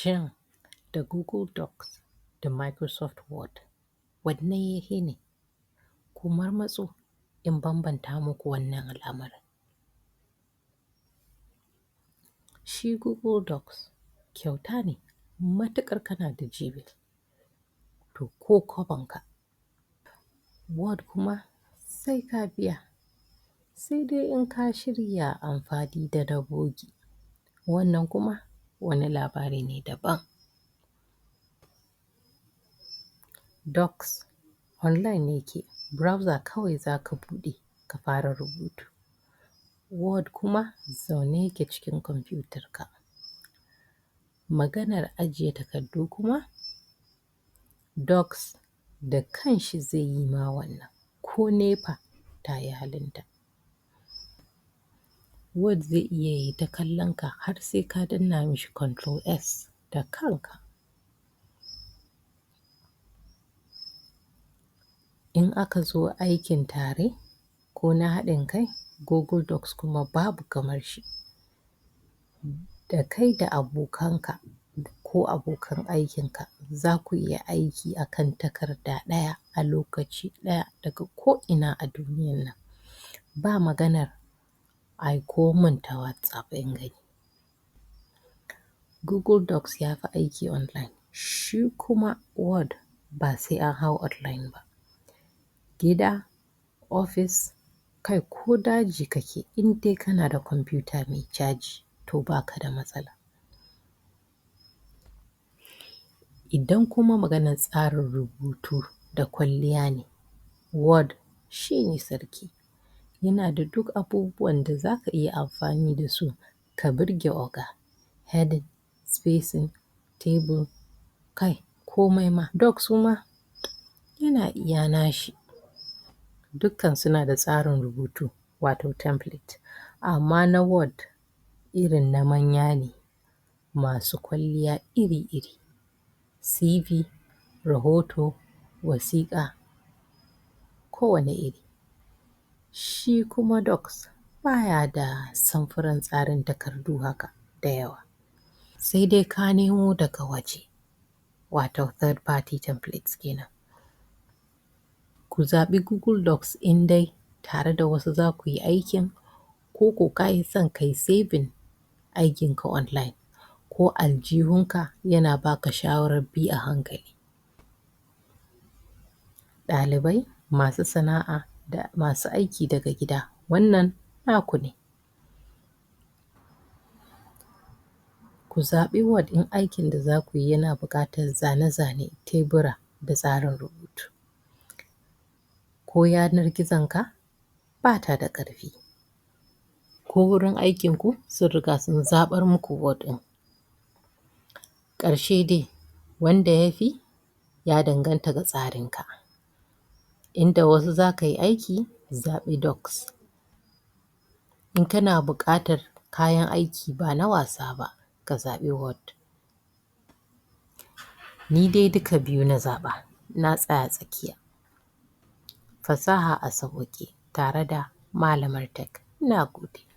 Shin da Google Docs da Microsoft Word wanne ya fi ne? Ku marmatso in bambanta muku wannan al'amarin. Shi Google Docs kyauta ne matuƙar kana da Gmail, to ko kwabonka. Word kuma sai ka biya, sai dai in ka shirya amfani da na bogi, wannan kuma wani labari ne daban. Docs online yake, browser kawai za ka buɗe ka fara rubutu. Word kuma zaune yake cikin kwamfutarka. Maganar ajiye takardu kuma, Docs da kanshi zai yi ma wannan ko NEPA ta yi halinta. Word zai iya ya yi ta kallon ka har sai ka danna mishi control S da kanka. In aka zo aikin tare ko na haɗin kai, Google Docs kuma babu kamar shi. Da kai da abokanka ko abokan aikinka za ku iya aiki akan takarda ɗaya a lokaci ɗaya daga ko'ina a duniyan nan. Ba maganar aiko mun ta WhatsApp in gani. Google Docs ya fi aiki online, shi kuma Word ba sai an hau online ba. Gida, ofis, kai ko daji kake in dai kana da kwamfuta mai caji to baka da matsala. Idan kuma maganar tsarin rubutu da kwalliya ne, Word shine sarki. Yana da duk abubuwan da za ka iya amfani da su ka birge oga, heading, spacing, table, kai komai ma. Docs kuma yana iya nashi. Dukkan suna da tsarin rubutu wato template amma na Word irin na manya ne masu kwalliya iri-iri. CV, rahoto, wasiƙa, kowane iri. Shi kuma Docs baya da samfuran tsarin takardu haka da yawa. Sai dai ka nemo daga waje wato third party templates ke nan. Ku zaɓi Google Docs in dai tare da wasu za ku yi aikin ko ka yi son kai saving aikinka online ko aljihunka yana ba ka shawarar bi a hankali. Ɗalibai, masu sana'a da masu aiki daga gida wannan naku ne. Ku zaɓi Word in aikin da za ku yi yana buƙatar zane-zane, tebura da tsarin rubutu. Ko yanar gizonka ba ta da ƙarfi ko wurin aikinku sun riga sun zaɓar muku Word ɗin. Ƙarshe dai wanda ya fi ya danganta ga tsarinka. Inda wasu za ka yi aiki, zaɓi Docs. In kana buƙatar kayan aiki ba na wasa ba, ka zaɓi Word. Ni dai duka biyu na zaɓa, na tsaya tsakiya. Fasaha a sawwaƙe tare da Malamar Tech. Na gode.